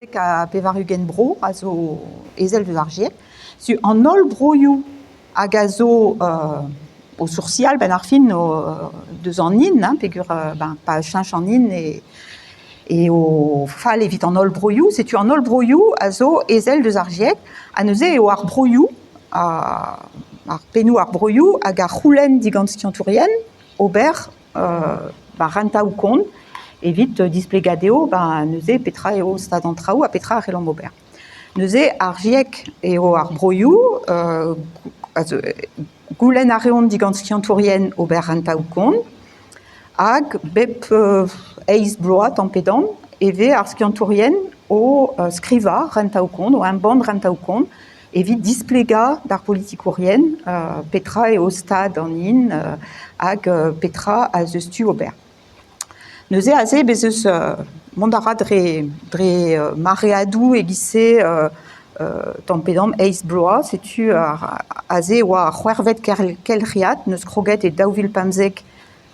Ha 80 bro a zo ezel eus ar GIEC. Setu an holl broioù hag a zo o soursial 'benn ar fin deus an hin hein peogwir ben pa cheñch an hin eo fall evit an holl broioù. Setu an holl broioù a zo ezel deus ar GIEC ha neuze eo ar broioù, ar pennoù ar broioù hag a c'houlenn digant skiantourien ober ba rentaoù kont evit displegañ dezho ba neuze petra eo stad an traoù ha petra a c'hellomp ober. Neuze ar GIEC eo ar broioù goulenn a reont digant skiantourien ober rentaoù kont hag bep eizh bloaz tamm-pe-damm e vez ar skiantourien o skrivañ rentaoù kont, o embann rentaoù kont evit displegañ d'ar politikourien petra eo stad an hin hag petra a zeus tu ober. Neuze aze bez' eus mont a ra dre dre mareadoù e-giz-se tamm pe damm eizh bloaz. Setu aze e oa ar c'hwec'hvet kelc'hiad 'neus kroget e 2015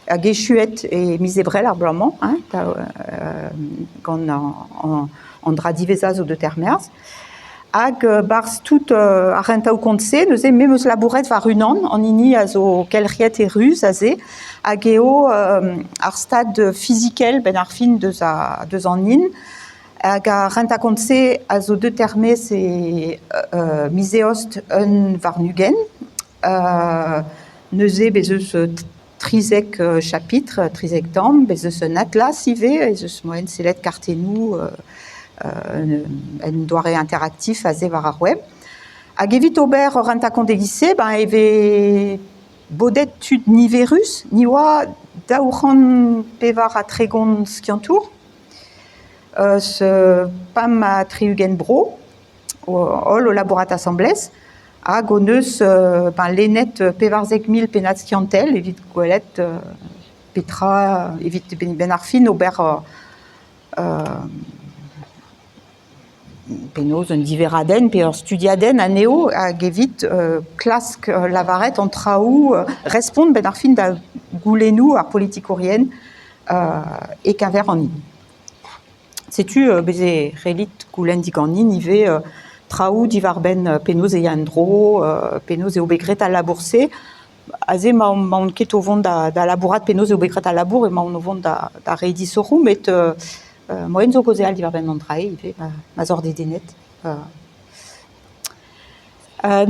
hag echuet e miz Ebrel ar bloaz-mañ hein, gant an dra diwezhañ zo deut er-maez. Hag 'barzh tout ar rentaoù-kont-se, neuze me 'm eus labouret war unan, an hini a zo kelc'hiet e ruz aze, hag eo ar stad fizikel 'benn ar fin deus deus an hin. Hag ar rentañ-kont-se a zo deut er-maez e miz Eost 21. Neuze bez' eus 13 chapitr, 13 tamm, bez' eus un atlas ivez, ez eus moaien sellet kartennoù en doare interaktif aze war ar web. Hag evit ober ur rentañ-kont e-giz-se, ben e vez bodet tud niverus. Ni oa 234 skiantour eus pemp ha 60 bro, holl o labourat asambles. Hag hon eus ben lennet 14 000 pennad skiantel evit gwelet petra evit benn ar fin ober penaos un diverradenn pe ur studiadenn anezho hag evit klask lavaret an traoù, respont benn ar fin da goulennoù ar politikourien e-keñver an hin. Setu bez' e c'hellit goulenn diganin ivez traoù diwar-benn penaos e ya en-dro, penaos eo bet graet al labour-se. Aze emaon ket o vont da labourat penaos eo bet graet al labour, emaon o vont da reiñ disoc'hoù met moaien zo kaozeal diwar-benn an dra-se ivez ma 'z oc'h dedennet.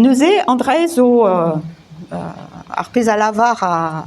Neuze an dra-se zo ar pezh a lavar.